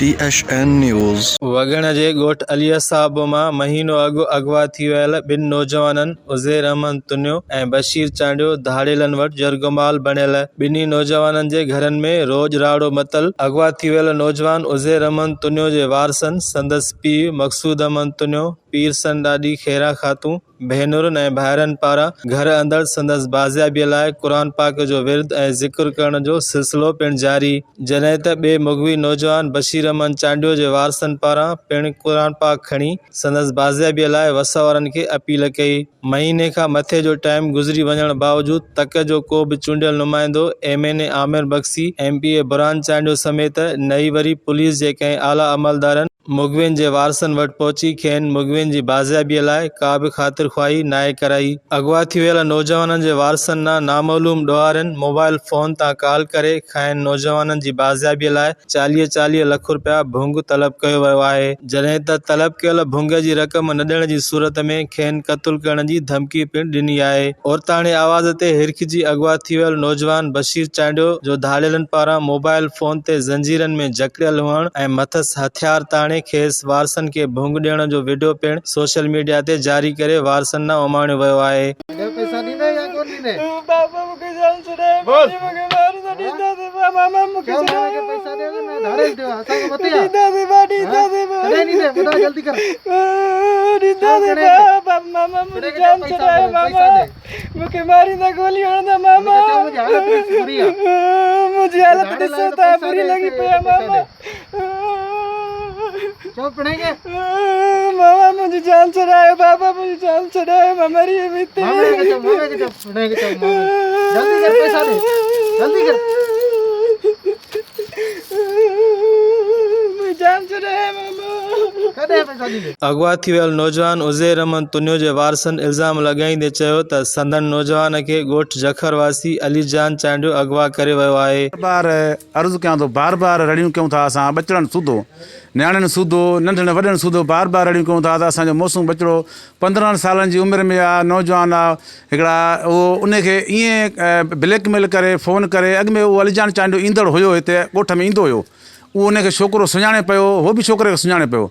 T H N news. وڳڻ جي ڳوٺ علي صاحب مان مهينو اڳ اغوا ٿي ويل ٻن نوجوانن عزير احمد تنيو ۽ بشير چانڊيو ڌاڙيلن وٽ يرغمال بڻيل ٻنهي نوجوانن جي گهرن ۾ روڄ راڙو متل اغوا ٿي ويل نوجوان عزير احمد تنيو جي وارثن سندس پيء مقصود احمد تنيو، پيرسن ڏاڏي خيرا خاتون، ڀينرن ۽ ڀائرن پاران گهر اندر سندس بازيابيء لاء قرآن پاڪ جو ورد ۽ ذڪر ڪرڻ جو سلسلو پڻ جاري، جڏهن ته ٻئي مغوي نوجوان بشير احمد چانڊيو جي وارثن پاران پڻ قرآن پاڪ کڻي سندس بازيابيء لاء وس وارن کي اپيل ڪئي. مهيني کان مٿي جو ٽائيم گذري وڃڻ باوجود تڪ جو ڪو به چونڊيل نمائندو M N A Amir Magsi, M P A Burhan Chandio سميت نه ئي وري پوليس جي ڪنهن اعليٰ عملدارن مغوين جي وارثن وٽ پهچي کين مغوين جي بازيابيء لاء ڪا به خاطر خواهي ناهي ڪرائي. اغوا ٿي ويل نوجوانن جي وارثن ڏانهن نامعلوم ڏوهارين موبائل فون تان ڪال ڪري کانئن نوجوانن جي بازيابيء لاء 40 چاليهه لک رپيا ڀونگ طلب ڪيو ويو آهي، جڏهن ته طلب ڪيل ڀونگ جي رقم نه ڏيڻ جي صورت ۾ کين قتل ڪرڻ جي ڌمڪي پڻ ڏني آهي. عورتاڻي آواز تي هرکجي اغوا ٿي ويل نوجوان بشير چانڊيو جو ڌاڙيلن پاران موبائل فون تي زنجيرن ۾ جڪڙيل هئڻ ۽ مٿس هٿيار تاڻي کيس وارثن کي ڀونگ ڏيڻ جو وڊيو پڻ سوشل ميڊيا تي جاري ڪري وارثن ڏانهن اماڻيو ويو آهي. چؤ پڻهين کي. ماما منهنجي جان ڇڏايو بابا منهنجي جان ڇڏايو مان مري ويم هتي. مامي کي چؤ مامي کي چؤ پڻهين کي چؤ مامي جلدي ڪر پئسا ڏي جلدي ڪر. منهنجي جان ڇڏايو ماما. ڪڏهن پئسا ڏيندي. اغوا ٿي ويل نوجوان عزير احمد تنيو جي وارثن الزام لڳائيندي چيو ته سندن نوجوان کي ڳوٺ جکر واسي علي جان چانڊيو اغوا ڪري ويو آهي. بار عرض ڪيان ٿو بار بار رڙيون ڪيون ٿا اسان ٻچڙن سوڌو نياڻين سوڌو ننڍن وڏن سوڌو بار بار رڙيون ڪيون ٿا ته اسان جو موسون ٻچڙو 15 سالن جي عمر ۾ آ نوجوان آ هڪڙا اهو ان کي ائين بليڪ ميل ڪري فون ڪري اڳ ۾ اهو علي جان چانڊيو ايندڙ هيو هتي ڳوٺ ۾ ايندو هيو اهو ان کي ڇوڪرو سڃاڻي پيو هو به ڇوڪري کي سڃاڻي پيو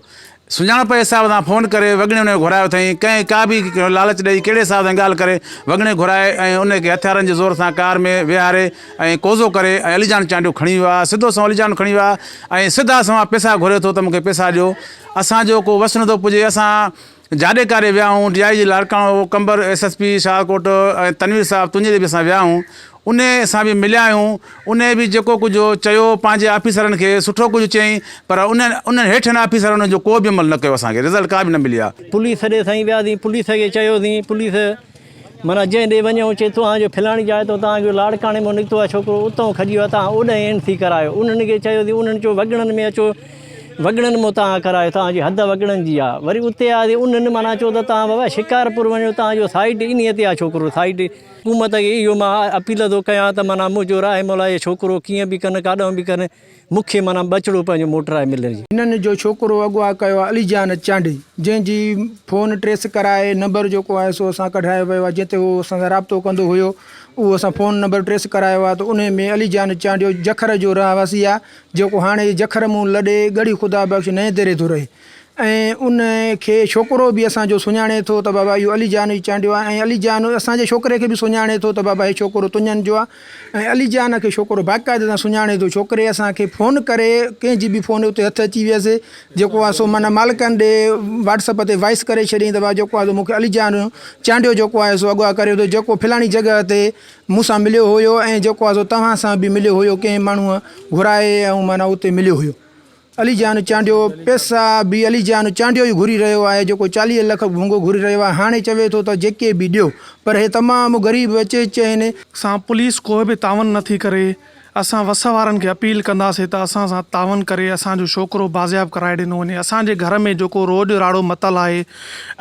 سڃاڻپ جي حساب سان فون ڪري وڳڻي ان کي گهرايو اٿائين. ڪنهن ڪا به لالچ ڏئي ڪهڙي حساب سان ڳالهه ڪري وڳڻي گهرائي ۽ ان کي هٿيارن جي زور سان ڪار ۾ ويهاري ۽ ڪوزو ڪري ۽ علي جان چانڊيو کڻي ويو آهي. سڌو سنئون علي جان کڻي ويو آهي ۽ سڌا سنوان پئسا گهري ٿو ته مون کي پئسا ڏيو. اسان جو ڪو وس نٿو پڄي. اسان جاڏي ڪاڏي ويا آهيون D I G Larkana, Qambar, S S P Shahkot ۽ Tanveer صاحب تنهنجي ڏي به اسان ويا آهيون. انهي سان به مليا آهيون، انهي به جيڪو ڪجهه چيو پنهنجي آفيسرن کي سٺو ڪجهه چيائين پر انهن انهن هيٺين آفيسرن ان جو ڪو به عمل نه ڪيو اسان کي رزلٽ ڪا به نه ملي آهي. پوليس ڏي سائين وياسين پوليس کي چيوسين پوليس معنيٰ جنهن ڏي وڃون چي توهان جو فلاڻي جاء تان توهان جو لاڙڪاڻي مان نڪتو آهي ڇوڪرو اتان کڄي ويو آهي توهان اوڏانهن اين سي ڪرايو انهن کي چيوسين انهن چيو وڳڻن ۾ اچو وڳڻن مان توهان ڪرايو توهان جي حد وڳڻن جي آهي وري اتي آياسين انهن معنيٰ چيو ته توهان بابا شڪارپور وڃو توهان جو سائيٽ انهي تي آهي ڇوڪرو سائيٽ حڪومت کي اهو مان اپيل ٿو ڪيان ته معنيٰ منهنجو راهي مولا جو ڇوڪرو ڪيئن به ڪن ڪاڏانهن به ڪن مون کي معنيٰ ٻچڙو پنهنجو موٽرائي ملڻ جي. هنن جو ڇوڪرو اغوا ڪيو آهي علي جان چانڊئي جنهن جي فون ٽريس ڪرائي نمبر جيڪو آهي سو اسان ڪڍرايو ويو آهي جنهن تي هو اسان سان رابطو ڪندو هيو اهو اسان فون نمبر ٽريس ڪرايو آهي ته انهي ۾ علي جان چانڊيو جکر جو رهواسي آهي جيڪو هاڻي جکر مون لڏي ڳڙهي خدا بخش نئين ديري ٿو رهي ۽ ان کي ڇوڪرو به اسان جو سڃاڻي ٿو ته بابا اهو علي جان ئي چانڊيو آهي ۽ علي جان اسان جي ڇوڪري کي به سڃاڻي ٿو ته بابا هي ڇوڪرو تنهنجن جو آهي ۽ علي جان کي ڇوڪرو باقاعده سان سڃاڻي ٿو ڇوڪري اسان کي فون ڪري ڪنهن جي به فون اتي هٿ اچي ويس جيڪو آهي سو معنيٰ مالڪن ڏي واٽس اپ تي وائس ڪري ڇڏيائين ته بابا جيڪو آهي سو مون کي علي جان چانڊيو جيڪو آهي سو اغوا ڪريو ٿو جيڪو فلاڻي جڳهه تي مون سان مليو هيو ۽ جيڪو آهي سو توهان سان به مليو هيو ڪنهن ماڻهوء گهرائي ۽ معنيٰ اتي مليو هيو. علي جان چانڊيو پئسا به علي جان چانڊيو ئي گهري رهيو آهي جيڪو 40 لک ڀونگو گهري رهيو آهي هاڻي چوي ٿو ته جيڪي به ڏيو پر هي تمام غريب اچيچ آهن. سان پوليس ڪو به تعاون نه ٿي ڪري اسان وس وارن کي اپيل ڪنداسين ته اسان سان تعاون ڪري اسان جو ڇوڪرو بازياب ڪرائي ڏنو وڃي اسان جي گهر ۾ جيڪو روڄ راڙو متل آهي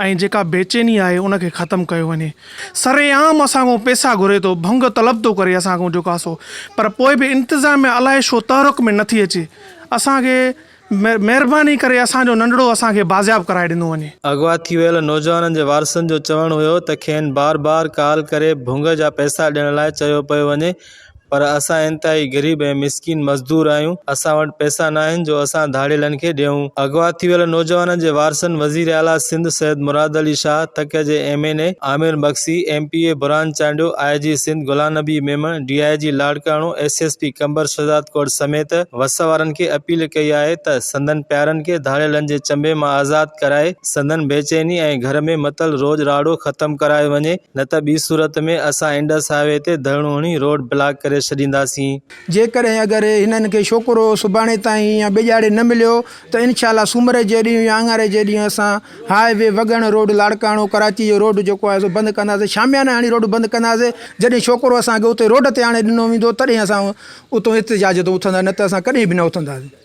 ۽ جيڪا بيچيني آهي ان کي ختم ڪيو وڃي سرعام اسان کان پئسا گهري ٿو ڀنگ طلب ٿو ڪري اسان کان جيڪو آهي سو پر پوء به انتظاميا الائي ڇو تحرڪ ۾ نٿي اچي اسان کي مهرباني ڪري اسان جو ننڍڙو اسان کي بازياب ڪرائي ڏنو وڃي. اغوا ٿي ويل نوجوانن جي وارثن جو چوڻ هيو ته کين بار بار ڪال ڪري ڀنگ جا پئسا ڏيڻ لاء چيو پيو وڃي پر اسان انتهائي غريب ۽ مسڪين مزدور آهيون، اسان وٽ پئسا ناهن جو اسان ڌاڙيلن کي ڏيون. اغوا ٿي ويل نوجوانن جي وارثن وزير اعليٰ سنڌ سيد مراد علي شاهه، تڪ جي M N A Amir Magsi, M P A Burhan Chandio, I G Sindh Ghulam Nabi Memon, D I G Larkana, S S P Qambar Shahdadkot سميت وس وارن کي اپيل ڪئي آهي ته سندن پيارن کي ڌاڙيلن جي چنبي مان آزاد ڪرائي سندن بيچيني ۽ گهر ۾ متل روڄ راڙو ختم ڪرايو وڃي نه ته ٻي صورت ۾ اسان انڊس هاء وي تي ڌرڻو هڻي روڊ بلاڪ ڪري ڇڏينداسين. جيڪڏهن اگر هنن کي ڇوڪرو سڀاڻي تائين يا ٻئي ڏهاڙي نه مليو ته انشاء الله سومر جي ڏينهن يا اڱاري جي ڏينهن اسان highway Wagan road Larkana Karachi جو روڊ جيڪو آهي سو بند ڪنداسين شاميانه هڻي روڊ بند ڪنداسين جڏهن ڇوڪرو اسان کي اتي روڊ تي آڻي ڏنو ويندو تڏهن اسان اتو احتجاج تون اٿندا نه ته اسان ڪڏهن به نه اٿنداسين.